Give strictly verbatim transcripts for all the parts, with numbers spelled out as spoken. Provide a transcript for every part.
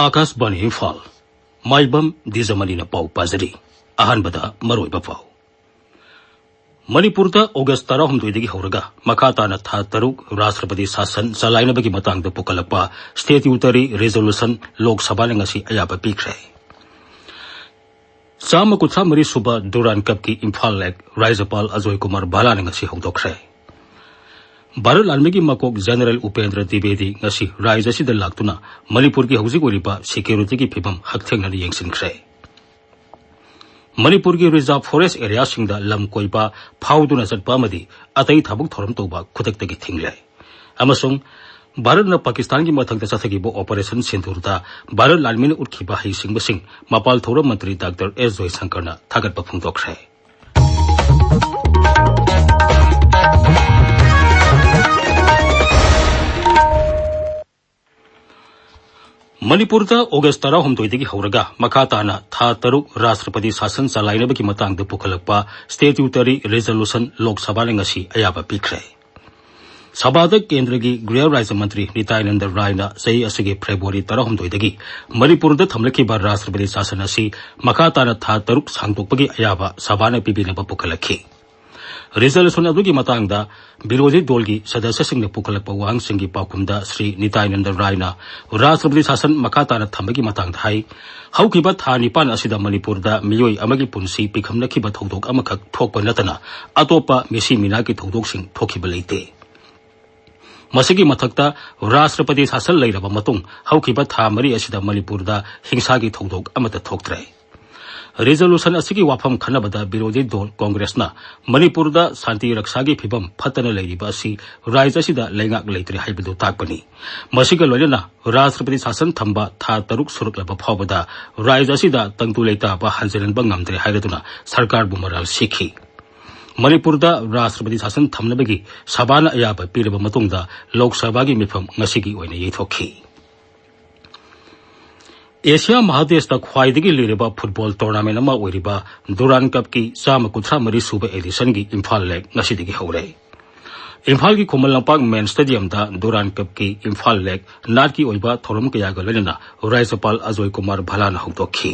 ꯑꯥꯀꯥꯁꯕꯥꯅꯤ ꯏꯝꯐꯥꯜ꯫ ꯃꯥꯏꯕꯝ ꯗꯤꯖꯃꯅꯤꯅ ꯄꯥꯎ ꯄꯥꯖꯔꯤ꯫ ꯑꯍꯥꯟꯕꯗ ꯃꯔꯨꯑꯣꯏꯕ ꯄꯥꯎ꯫ ꯃꯅꯤꯄꯨꯔꯗ ꯑꯣꯒꯁ ꯇꯔꯥꯍꯨꯝꯗꯣꯏꯗꯒꯤ ꯍꯧꯔꯒ ꯃꯈꯥ ꯇꯥꯅ ꯊꯥ ꯇꯔꯨꯛ ꯔꯥꯁꯇ꯭ꯔꯄꯇꯤ ꯁꯥꯁꯟ ꯆꯂꯥꯏꯅꯕꯒꯤ ꯃꯇꯥꯡꯗ ꯄꯨꯈꯠꯂꯛꯄ statutory resolution ꯂꯣꯛ ꯁꯚꯥꯅ ꯉꯁꯤ ꯑꯌꯥꯕ ꯄꯤꯈ꯭ꯔꯦ꯫ ꯆꯥꯝꯃ ꯀꯨꯟꯊ꯭ꯔꯥ ꯃꯔꯤ ꯁꯨꯕ ꯗꯨꯔꯥꯟ ꯀꯞꯀꯤ ꯏꯝꯐꯥꯜ ꯂꯦꯛ ꯔꯥꯖ꯭ꯌꯄꯥꯜ ꯑꯖꯣꯏ ꯀꯨꯃꯥꯔ ꯚꯥꯂꯥꯅ ꯉꯁꯤ ꯍꯧꯗꯣꯛꯈ꯭ꯔꯦ꯫ ꯚꯥꯔꯠ ꯂꯥꯟꯃꯤꯒꯤ ꯃꯀꯣꯛ ꯖꯦꯅꯔꯦꯜ ꯎꯄꯦꯟꯗ꯭ꯔ ꯗꯤꯕꯦꯗꯤ ꯉꯁꯤ ꯔꯥꯖ꯭ꯌ ꯑꯁꯤꯗ ꯂꯥꯛꯇꯨꯅ ꯃꯅꯤꯄꯨꯔꯒꯤ ꯍꯧꯖꯤꯛ ꯑꯣꯏꯔꯤꯕ ꯁꯦꯀ꯭ꯌꯨꯔꯤꯇꯤꯒꯤ ꯐꯤꯕꯝ ꯍꯛꯊꯦꯡꯅꯅ ꯌꯦꯡꯁꯤꯟꯈ꯭ꯔꯦ꯫ ꯃꯅꯤꯄꯨꯔꯒꯤ ꯔꯤꯖꯥꯔꯚ ꯐꯣꯔꯦꯁ ꯑꯦꯔꯤꯌꯥꯁꯤꯡꯗ ꯂꯝ ꯀꯣꯏꯕ, ꯐꯥꯎꯗꯨꯅ ꯆꯠꯄ ꯑꯃꯗꯤ ꯑꯇꯩ ꯊꯕꯛ ꯊꯧꯔꯝ ꯇꯧꯕ ꯈꯨꯗꯛꯇꯒꯤ ꯊꯤꯡꯂꯦ꯫ ꯑꯃꯁꯨꯡ ꯚꯥꯔꯠꯅ ꯄꯥꯀꯤꯁꯇꯥꯟꯒꯤ ꯃꯊꯛꯇ ꯆꯠꯊꯈꯤꯕ ꯑꯣꯄꯔꯦꯁꯟ ꯁꯤꯟꯗꯨꯔꯗ ꯚꯥꯔꯠ ꯂꯥꯟꯃꯤꯅ ꯎꯠꯈꯤꯕ ꯍꯩꯁꯤꯡꯕꯁꯤꯡ ꯃꯄꯥꯜ ꯊꯧꯔꯝ ꯃꯟꯇ꯭ꯔꯤ ꯗꯥꯛꯇꯔ ꯑꯦꯁ ꯖꯣꯏꯁꯪꯀꯔꯅ ꯊꯥꯒꯠꯄ ꯐꯣꯡꯗꯣꯛꯈ꯭ꯔꯦ꯫ ꯃꯅꯤꯄꯨꯔꯗ ꯑꯣꯒꯁ ꯇꯔꯥꯍꯨꯝꯗꯣꯏꯗꯒꯤ ꯍꯧꯔꯒ ꯃꯈꯥ ꯇꯥꯅ ꯊꯥ ꯇꯔꯨꯛ ꯔꯥꯁꯇ꯭ꯔꯄꯇꯤ ꯁꯥꯁꯟ ꯆꯂꯥꯏꯅꯕꯒꯤ ꯃꯇꯥꯡꯗ ꯄꯨꯈꯠꯂꯛꯄ statutory resolution ꯂꯣꯛ ꯁꯚꯥꯅ ꯉꯁꯤ ꯑꯌꯥꯕ ꯄꯤꯈ꯭ꯔꯦ꯫ ꯁꯚꯥꯗ ꯀꯦꯟꯗ꯭ꯔꯒꯤ ꯒ꯭ꯔꯤꯍ ꯔꯥꯖ꯭ꯌ ꯃꯟꯇ꯭ꯔꯤ ꯅꯤꯇꯥꯌꯥꯅꯟꯗ ꯔꯥꯏꯅ ꯆꯍꯤ ꯑꯁꯤꯒꯤ ꯐꯦꯕ꯭ꯔꯨꯋꯥꯔꯤ ꯇꯔꯥꯍꯨꯝꯗꯣꯏꯗꯒꯤ ꯃꯅꯤꯄꯨꯔꯗ ꯊꯝꯂꯛꯈꯤꯕ ꯔꯥꯁꯇ꯭ꯔꯄꯇꯤ ꯁꯥꯁꯟ ꯑꯁꯤ ꯃꯈꯥ ꯇꯥꯅ ꯊꯥ ꯇꯔꯨꯛ ꯁꯥꯡꯗꯣꯛꯄꯒꯤ ꯑꯌꯥꯕ ꯁꯚꯥꯅ ꯄꯤꯕꯤꯅꯕ ꯄꯨꯈꯠꯂꯛꯈꯤ꯫ ꯔꯤꯖꯣꯂꯨꯁꯟ ꯑꯗꯨꯒꯤ ꯃꯇꯥꯡꯗ ꯕꯤꯔꯣꯙꯤ ꯗꯣꯜꯒꯤ ꯁꯗꯁ꯭ꯌꯁꯤꯡꯅ ꯄꯨꯈꯠꯂꯛꯄ ꯋꯥꯍꯪꯁꯤꯡꯒꯤ ꯄꯥꯎꯈꯨꯝꯗ ꯁ꯭ꯔꯤ ꯅꯤꯇꯥꯌꯥꯅꯟꯗ ꯔꯥꯏꯅ ꯔꯥꯁꯇ꯭ꯔꯄꯇꯤ ꯁꯥꯁꯟ ꯃꯈꯥ ꯇꯥꯅ ꯊꯝꯕꯒꯤ ꯃꯇꯥꯡꯗ ꯍꯥꯏ, ꯍꯧꯈꯤꯕ ꯊꯥ ꯅꯤꯄꯥꯟ ꯑꯁꯤꯗ ꯃꯅꯤꯄꯨꯔꯗ ꯃꯤꯑꯣꯏ ꯑꯃꯒꯤ ꯄꯨꯟꯁꯤ ꯄꯤꯈꯝꯅꯈꯤꯕ ꯊꯧꯗꯣꯛ ꯑꯃꯈꯛ ꯊꯣꯛꯄ ꯅꯠꯇꯅ ꯑꯇꯣꯞꯄ ꯃꯤꯁꯤ ꯃꯤꯅꯥꯒꯤ ꯊꯧꯗꯣꯛꯁꯤꯡ ꯊꯣꯛꯈꯤꯕ ꯂꯩꯇꯦ꯫ ꯃꯁꯤꯒꯤ ꯃꯊꯛꯇ, ꯔꯥꯁꯇ꯭ꯔꯄꯇꯤ ꯁꯥꯁꯟ ꯂꯩꯔꯕ ꯃꯇꯨꯡ ꯍꯧꯈꯤꯕ ꯊꯥ ꯃꯔꯤ ꯑꯁꯤꯗ ꯃꯅꯤꯄꯨꯔꯗ ꯍꯤꯡꯁꯥꯒꯤ ꯊꯧꯗꯣꯛ ꯑꯃꯠꯇ ꯊꯣꯛꯇ꯭ꯔꯦ꯫ ꯔꯤꯖꯣꯂꯨꯁꯟ ꯑꯁꯤꯒꯤ ꯋꯥꯐꯝ ꯈꯟꯅꯕꯗ ꯕꯤꯔꯣꯙꯤ ꯗꯣꯜ ꯀꯣꯡꯒ꯭ꯔꯦꯁꯅ ꯃꯅꯤꯄꯨꯔꯗ ꯁꯥꯟꯇꯤ ꯔꯛꯁꯥꯒꯤ ꯐꯤꯕꯝ ꯐꯠꯇꯅ ꯂꯩꯔꯤꯕ ꯑꯁꯤ ꯔꯥꯖ꯭ꯌ ꯑꯁꯤꯗ ꯂꯩꯉꯥꯛ ꯂꯩꯇ꯭ꯔꯦ ꯍꯥꯏꯕꯗꯨ ꯇꯥꯛꯄꯅꯤ꯫ ꯃꯁꯤꯒ ꯂꯣꯏꯅꯅ ꯔꯥꯁꯇ꯭ꯔꯄꯇꯤ ꯁꯥꯁꯟ ꯊꯝꯕ ꯊꯥ ꯇꯔꯨꯛ ꯁꯨꯔꯛꯂꯕ ꯐꯥꯎꯕꯗ ꯔꯥꯖ꯭ꯌ ꯑꯁꯤꯗ ꯇꯪꯗꯨ ꯂꯩꯇꯥꯕ ꯍꯟꯖꯤꯜꯍꯟꯕ ꯉꯝꯗ꯭ꯔꯦ ꯍꯥꯏꯔꯗꯨꯅ ꯁꯔꯀꯥꯔꯕꯨ ꯃꯔꯥꯜ ꯁꯤꯈꯤ꯫ ꯃꯅꯤꯄꯨꯔꯗ ꯔꯥꯁꯇ꯭ꯔꯄꯇꯤ ꯁꯥꯁꯟ ꯊꯝꯅꯕꯒꯤ ꯁꯚꯥꯅ ꯑꯌꯥꯕ ꯄꯤꯔꯕ ꯃꯇꯨꯡꯗ ꯂꯣꯛ ꯁꯚꯥꯒꯤ ꯃꯤꯐꯝ ꯉꯁꯤꯒꯤ ꯑꯣꯏꯅ ꯌꯩꯊꯣꯛꯈꯤ꯫ ꯑꯦꯁꯤꯌꯥ ꯃꯍꯥꯗꯦꯁꯇ ꯈ꯭ꯋꯥꯏꯗꯒꯤ ꯂꯤꯔꯕ ꯐꯨꯠꯕꯣꯜ ꯇꯣꯔꯅꯥꯃꯦꯟ ꯑꯃ ꯑꯣꯏꯔꯤꯕ ꯗꯨꯔꯥꯟ ꯀꯞꯀꯤ ꯆꯥꯝꯃ ꯀꯨꯟꯊ꯭ꯔꯥ ꯃꯔꯤ ꯁꯨꯕ ꯑꯦꯗꯤꯁꯟꯒꯤ ꯏꯝꯐꯥꯜ ꯂꯦꯛ ꯉꯁꯤꯗꯒꯤ ꯍꯧꯔꯦ꯫ ꯏꯝꯐꯥꯜꯒꯤ ꯈꯨꯃꯟ ꯂꯝꯄꯥꯛ ꯃꯦꯟ ꯁ꯭ꯇꯦꯗꯤꯌꯝꯗ ꯗꯨꯔꯥꯟ ꯀꯞꯀꯤ ꯏꯝꯐꯥꯜ ꯂꯦꯛ ꯅꯥꯠꯀꯤ ꯑꯣꯏꯕ ꯊꯧꯔꯝ ꯀꯌꯥꯒ ꯂꯣꯏꯅꯅ ꯔꯥꯖ꯭ꯌꯄꯥꯜ ꯑꯖꯣꯏ ꯀꯨꯃꯥꯔ ꯚꯜꯂꯥꯅ ꯍꯧꯗꯣꯛꯈꯤ꯫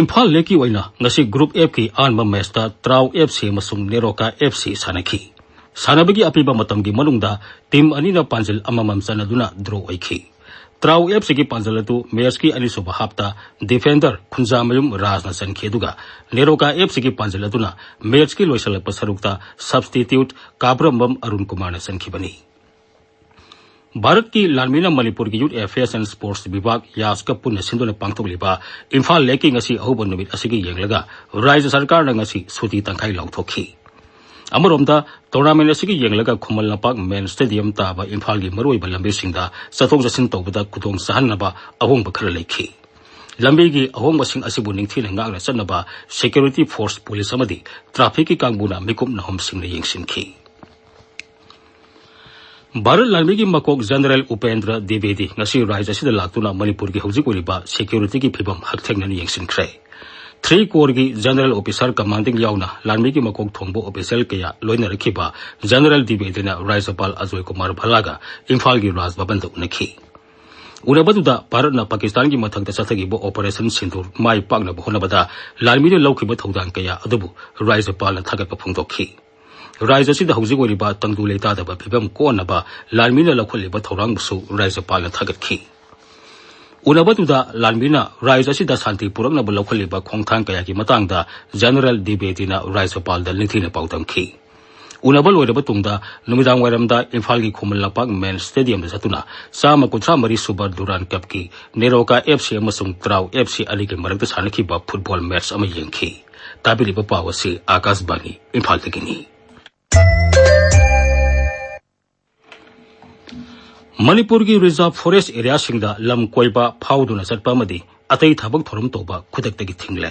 ꯏꯝꯐꯥꯜ ꯂꯦꯛꯀꯤ ꯑꯣꯏꯅ ꯉꯁꯤ ꯒ꯭ꯔꯨꯞ ꯑꯦꯐꯀꯤ ꯑꯍꯥꯟꯕ ꯃꯦꯆꯇ ꯇ꯭ꯔꯥꯎ ꯑꯦꯐ ꯁꯤ ꯑꯃꯁꯨꯡ ꯅꯦꯔꯣꯀꯥ ꯑꯦꯐ ꯁꯤ ꯁꯥꯟꯅꯈꯤ꯫ ꯁꯥꯟꯅꯕꯒꯤ ꯑꯄꯤꯕ ꯃꯇꯝꯒꯤ ꯃꯅꯨꯡꯗ ꯇꯤꯝ ꯑꯅꯤꯅ ꯄꯥꯟꯖꯤꯜ ꯑꯃꯃꯝ ꯆꯟꯅꯗꯨꯅ ꯗ꯭ꯔꯣ ꯑꯣꯏꯈꯤ꯫ ꯇ꯭ꯔꯥꯎ ꯑꯦꯐ ꯁꯤꯒꯤ ꯄꯥꯟꯖꯤꯜ ꯑꯗꯨ ꯃꯦꯆꯀꯤ ꯑꯅꯤꯁꯨꯕ ꯍꯥꯞꯇ ꯗꯤꯐꯦꯟꯗꯔ ꯈꯨꯟꯖꯥꯃꯌꯨꯝ ꯔꯥꯖꯅ ꯆꯟꯈꯤ, ꯑꯗꯨꯒ ꯅꯦꯔꯣꯀꯥ ꯑꯦꯐ ꯁꯤꯒꯤ ꯄꯥꯟꯖꯤꯜ ꯑꯗꯨꯅ ꯃꯦꯆꯀꯤ ꯂꯣꯏꯁꯤꯜꯂꯛꯄ ꯁꯔꯨꯛꯇ ꯁꯕꯁꯇꯤꯇ꯭ꯌꯨꯠ ꯀꯥꯕ꯭ꯔꯝꯕꯝ ꯑꯔꯨꯟ ꯀꯨꯃꯥꯔꯅ ꯆꯟꯈꯤꯕꯅꯤ꯫ ꯚꯥꯔꯠꯀꯤ ꯂꯥꯟꯃꯤꯅ ꯃꯅꯤꯄꯨꯔꯒꯤ ꯌꯨꯠ ꯑꯦꯐꯤꯌꯔꯁ ꯑꯦꯟ ꯁ꯭ꯄꯣꯔꯠꯁ ꯕꯤꯚꯥꯒ, ꯌꯥꯁꯀ ꯄꯨꯟꯅ ꯁꯤꯟꯗꯨꯅ ꯄꯥꯡꯊꯣꯛꯂꯤꯕ ꯏꯝꯐꯥꯜ ꯂꯦꯛꯀꯤ ꯉꯁꯤ ꯑꯍꯧꯕ ꯅꯨꯃꯤꯠ ꯑꯁꯤꯒꯤ ꯌꯦꯡꯂꯒ ꯔꯥꯖ꯭ꯌ ꯁꯔꯀꯥꯔꯅ ꯉꯁꯤ ꯁꯨꯇꯤ ꯇꯪꯈꯥꯏ ꯂꯥꯎꯊꯣꯛꯈꯤ꯫ ꯑꯃꯔꯣꯝꯗ, ꯇꯣꯔꯅꯥꯃꯦꯟ ꯑꯁꯤꯒꯤ ꯌꯦꯡꯂꯒ ꯈꯨꯃꯟ ꯂꯝꯄꯥꯛ ꯃꯦꯟ ꯁ꯭ꯇꯦꯗꯤꯌꯝ ꯇꯥꯕ ꯏꯝꯐꯥꯜꯒꯤ ꯃꯔꯨꯑꯣꯏꯕ ꯂꯝꯕꯤꯁꯤꯡꯗ ꯆꯠꯊꯣꯛ ꯆꯠꯁꯤꯟ ꯇꯧꯕꯗ ꯈꯨꯗꯣꯡ ꯆꯥꯍꯟꯅꯕ ꯑꯍꯣꯡꯕ ꯈꯔ ꯂꯩꯈꯤ꯫ ꯂꯝꯕꯤꯒꯤ ꯑꯍꯣꯡꯕꯁꯤꯡ ꯑꯁꯤꯕꯨ ꯅꯤꯡꯊꯤꯅ ꯉꯥꯛꯅ ꯆꯠꯅꯕ ꯁꯦꯀ꯭ꯌꯨꯔꯤꯇꯤ ꯐꯣꯔꯁ, ꯄꯨꯂꯤꯁ ꯑꯃꯗꯤ ꯇ꯭ꯔꯥꯐꯤꯛꯀꯤ ꯀꯥꯡꯕꯨꯅ ꯃꯤꯀꯨꯞ ꯅꯥꯍꯨꯝꯁꯤꯡꯅ ꯌꯦꯡꯁꯤꯟꯈꯤ꯫ ꯚꯥꯔꯠ ꯂꯥꯟꯃꯤꯒꯤ ꯃꯀꯣꯛ ꯖꯦꯅꯔꯦꯜ ꯎꯄꯦꯟꯗ꯭ꯔ ꯗ꯭ꯋꯤꯕꯦꯗꯤ ꯉꯁꯤ ꯔꯥꯖ꯭ꯌ ꯑꯁꯤꯗ ꯂꯥꯛꯇꯨꯅ ꯃꯅꯤꯄꯨꯔꯒꯤ ꯍꯧꯖꯤꯛ ꯑꯣꯏꯔꯤꯕ ꯁꯦꯀ꯭ꯌꯨꯔꯤꯇꯤꯒꯤ ꯐꯤꯕꯝ ꯍꯛꯊꯦꯡꯅꯅ ꯌꯦꯡꯁꯤꯟꯈ꯭ꯔꯦ꯫ ꯊ꯭ꯔꯤ ꯀꯣꯔꯒꯤ ꯖꯦꯅꯔꯦꯜ ꯑꯣꯐꯤꯁꯥꯔ ꯀꯃꯥꯟꯗꯤꯡ ꯌꯥꯎꯅ ꯂꯥꯟꯃꯤꯒꯤ ꯃꯀꯣꯛ ꯊꯣꯡꯕ ꯑꯣꯐꯤꯁꯤꯌꯦꯜ ꯀꯌꯥ ꯂꯣꯏꯅꯔꯛꯈꯤꯕ ꯖꯦꯅꯔꯦꯜ ꯗ꯭ꯋꯤꯕꯦꯗꯤꯅ ꯔꯥꯖ꯭ꯌꯄꯥꯜ ꯑꯖꯣꯏ ꯀꯨꯃꯥꯔ ꯚꯜꯂꯥꯒ ꯏꯝꯐꯥꯜꯒꯤ ꯔꯥꯖ ꯚꯕꯟꯗ ꯎꯅꯈꯤ꯫ ꯎꯅꯕꯗꯨꯗ ꯚꯥꯔꯠꯅ ꯄꯥꯀꯤꯁꯇꯥꯟꯒꯤ ꯃꯊꯛꯇ ꯆꯠꯊꯈꯤꯕ ꯑꯣꯄꯔꯦꯁꯟ ꯁꯤꯟꯗꯨꯔ ꯃꯥꯏ ꯄꯥꯛꯅꯕ ꯍꯣꯠꯅꯕꯗ ꯂꯥꯟꯃꯤꯅ ꯂꯧꯈꯤꯕ ꯊꯧꯗꯥꯡ ꯀꯌꯥ ꯑꯗꯨꯕꯨ ꯔꯥꯖ꯭ꯌꯄꯥꯜꯅ ꯊꯥꯒꯠꯄ ꯐꯣꯡꯗꯣꯛꯈꯤ꯫ ꯔꯥꯖ꯭ꯌ ꯑꯁꯤꯗ ꯍꯧꯖꯤꯛ ꯑꯣꯏꯔꯤꯕ ꯇꯪꯗꯨ ꯂꯩꯇꯥꯗꯕ ꯐꯤꯕꯝ ꯀꯣꯛꯍꯟꯅꯕ ꯂꯥꯟꯃꯤꯅ ꯂꯧꯈꯠꯂꯤꯕ ꯊꯧꯔꯥꯡꯕꯨꯁꯨ ꯔꯥꯖ꯭ꯌꯄꯥꯜꯅ ꯊꯥꯒꯠꯈꯤ꯫ ꯎꯅꯕꯗꯨꯗ ꯂꯥꯟꯃꯤꯅ ꯔꯥꯖ꯭ꯌ ꯑꯁꯤꯗ ꯁꯥꯟꯇꯤ ꯄꯨꯔꯛꯅꯕ ꯂꯧꯈꯠꯂꯤꯕ ꯈꯣꯡꯊꯥꯡ ꯀꯌꯥꯒꯤ ꯃꯇꯥꯡꯗ ꯖꯦꯅꯔꯦꯜ ꯗ꯭ꯋꯤꯕꯦꯗꯤꯅ ꯔꯥꯖ꯭ꯌꯄꯥꯜꯗ ꯅꯤꯡꯊꯤꯅ ꯄꯥꯎꯗꯝꯈꯤ꯫ ꯎꯅꯕ ꯂꯣꯏꯔꯕ ꯇꯨꯡꯗ ꯅꯨꯃꯤꯗꯥꯡ ꯋꯥꯏꯔꯝꯗ ꯏꯝꯐꯥꯜꯒꯤ ꯈꯨꯃꯟ ꯂꯝꯄꯥꯛ ꯃꯦꯟ ꯁ꯭ꯇꯦꯗꯤꯌꯝꯗ ꯆꯠꯇꯨꯅ ꯆꯥꯝꯃ ꯀꯨꯟꯊ꯭ꯔꯥ ꯃꯔꯤ ꯁꯨꯕ ꯗꯨꯔꯥꯟ ꯀꯞꯀꯤ ꯅꯦꯔꯣꯀꯥ ꯑꯦꯐ ꯁꯤ ꯑꯃꯁꯨꯡ ꯇ꯭ꯔꯥꯎ ꯑꯦꯐ ꯁꯤ ꯑꯅꯤꯒꯤ ꯃꯔꯛꯇ ꯁꯥꯟꯅꯈꯤꯕ ꯐꯨꯠꯕꯣꯜ ꯃꯦꯆ ꯑꯃ ꯌꯦꯡꯈꯤ꯫ ꯇꯥꯕꯤꯔꯤꯕ ꯄꯥꯎ ꯑꯁꯤ ꯑꯥꯀꯥꯁꯕꯥꯅꯤ ꯏꯝꯐꯥꯜꯗꯒꯤꯅꯤ꯫ ꯃꯅꯤꯄꯨꯔꯒꯤ ꯔꯤꯖꯥꯔꯚ ꯐꯣꯔꯦꯁ ꯑꯦꯔꯤꯌꯥꯁꯤꯡꯗ ꯂꯝ ꯀꯣꯏꯕ ꯐꯥꯎꯗꯨꯅ ꯆꯠꯄ ꯑꯃꯗꯤ ꯑꯇꯩ ꯊꯕꯛ ꯊꯧꯔꯝ ꯇꯧꯕ ꯈꯨꯗꯛꯇꯒꯤ ꯊꯤꯡꯂꯦ꯫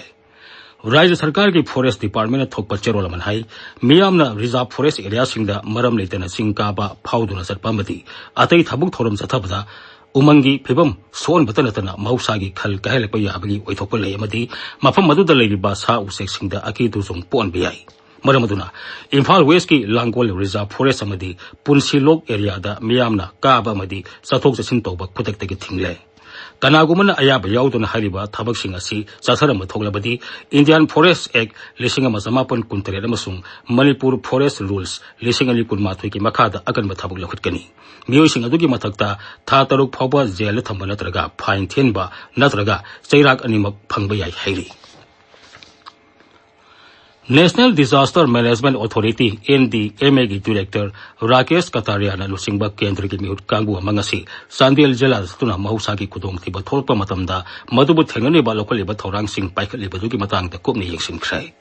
ꯔꯥꯖ꯭ꯌ ꯁꯔꯀꯥꯔꯒꯤ ꯐꯣꯔꯦꯁ ꯗꯤꯄꯥꯔꯠꯃꯦꯟꯅ ꯊꯣꯛꯄ ꯆꯦꯔꯣꯜ ꯑꯃꯅ ꯍꯥꯏ, ꯃꯤꯌꯥꯝꯅ ꯔꯤꯖꯥꯔꯚ ꯐꯣꯔꯦꯁ ꯑꯦꯔꯤꯌꯥꯁꯤꯡꯗ ꯃꯔꯝ ꯂꯩꯇꯅ ꯆꯤꯡ ꯀꯥꯕ, ꯐꯥꯎꯗꯨꯅ ꯆꯠꯄ ꯑꯃꯗꯤ ꯑꯇꯩ ꯊꯕꯛ ꯊꯧꯔꯝ ꯆꯠꯊꯕꯗ ꯎꯃꯪꯒꯤ ꯐꯤꯕꯝ ꯁꯣꯛꯍꯟꯕꯇ ꯅꯠꯇꯅ ꯃꯍꯧꯁꯥꯒꯤ ꯈꯜ ꯀꯥꯏꯍꯜꯂꯛꯄ ꯌꯥꯕꯒꯤ ꯑꯣꯏꯊꯣꯛꯄ ꯂꯩ ꯑꯃꯗꯤ ꯃꯐꯝ ꯑꯗꯨꯗ ꯂꯩꯔꯤꯕ ꯁꯥ ꯎꯆꯦꯛꯁꯤꯡꯗ ꯑꯀꯤ ꯇꯨꯖꯨꯡ ꯄꯣꯛꯍꯟꯕ ꯌꯥꯏ꯫ ꯃꯔꯝ ꯑꯗꯨꯅ ꯏꯝꯐꯥꯜ ꯋꯦꯁꯀꯤ ꯂꯥꯡꯒꯣꯜ ꯔꯤꯖꯥꯔꯚ ꯐꯣꯔꯦꯁ ꯑꯃꯗꯤ ꯄꯨꯟꯁꯤꯂꯣꯛ ꯑꯦꯔꯤꯌꯥꯗ ꯃꯤꯌꯥꯝꯅ ꯀꯥꯕ ꯑꯃꯗꯤ ꯆꯠꯊꯣꯛ ꯆꯠꯁꯤꯟ ꯇꯧꯕ ꯈꯨꯗꯛꯇꯒꯤ ꯊꯤꯡꯂꯦ꯫ ꯀꯅꯥꯒꯨꯝꯕꯅ ꯑꯌꯥꯕ ꯌꯥꯎꯗꯅ ꯍꯥꯏꯔꯤꯕ ꯊꯕꯛꯁꯤꯡ ꯑꯁꯤ ꯆꯠꯊꯔꯝꯕ ꯊꯣꯛꯂꯕꯗꯤ, ꯏꯟꯗꯤꯌꯥꯟ ꯐꯣꯔꯦꯁ ꯑꯦꯛ ꯂꯤꯁꯤꯡ ꯑꯃ ꯆꯃꯥꯄꯟ ꯀꯨꯟꯇꯔꯦꯠ ꯑꯃꯁꯨꯡ ꯃꯅꯤꯄꯨꯔ ꯐꯣꯔꯦꯁ ꯔꯨꯜꯁ ꯂꯤꯁꯤꯡ ꯑꯅꯤ ꯀꯨꯟꯃꯥꯊꯣꯏꯒꯤ ꯃꯈꯥꯗ ꯑꯀꯟꯕ ꯊꯕꯛ ꯂꯧꯈꯠꯀꯅꯤ꯫ ꯃꯤꯑꯣꯏꯁꯤꯡ ꯑꯗꯨꯒꯤ ꯃꯊꯛꯇ ꯊꯥ ꯇꯔꯨꯛ ꯐꯥꯎꯕ ꯖꯦꯜꯗ ꯊꯝꯕ ꯅꯠꯇ꯭ꯔꯒ ꯐꯥꯏꯟ ꯊꯤꯍꯟꯕ ꯅꯠꯇ꯭ꯔꯒ ꯆꯩꯔꯥꯛ ꯑꯅꯤꯃꯛ ꯐꯪꯕ ꯌꯥꯏ ꯍꯥꯏꯔꯤ꯫ National Disaster Management Authority, NDMA ꯒꯤ ꯗꯤꯔꯦꯛꯇꯔ ꯔꯥꯀꯦꯁ ꯀꯇꯥꯔꯤꯌꯥꯅ ꯂꯨꯆꯤꯡꯕ ꯀꯦꯟꯗ꯭ꯔꯒꯤ ꯃꯤꯍꯨꯠ ꯀꯥꯡꯕꯨ ꯑꯃ ꯉꯁꯤ ꯆꯥꯟꯗꯦꯜ ꯖꯤꯂꯥꯗ ꯆꯠꯇꯨꯅ ꯃꯍꯧꯁꯥꯒꯤ ꯈꯨꯗꯣꯡꯊꯤꯕ ꯊꯣꯛꯂꯛꯄ ꯃꯇꯝꯗ ꯃꯗꯨꯕꯨ ꯊꯦꯡꯅꯅꯕ ꯂꯧꯈꯠꯂꯤꯕ ꯊꯧꯔꯥꯡꯁꯤꯡ ꯄꯥꯏꯈꯠꯂꯤꯕꯗꯨꯒꯤ ꯃꯇꯥꯡꯗ ꯀꯨꯞꯅ ꯌꯦꯡꯁꯤꯟꯈ꯭ꯔꯦ꯫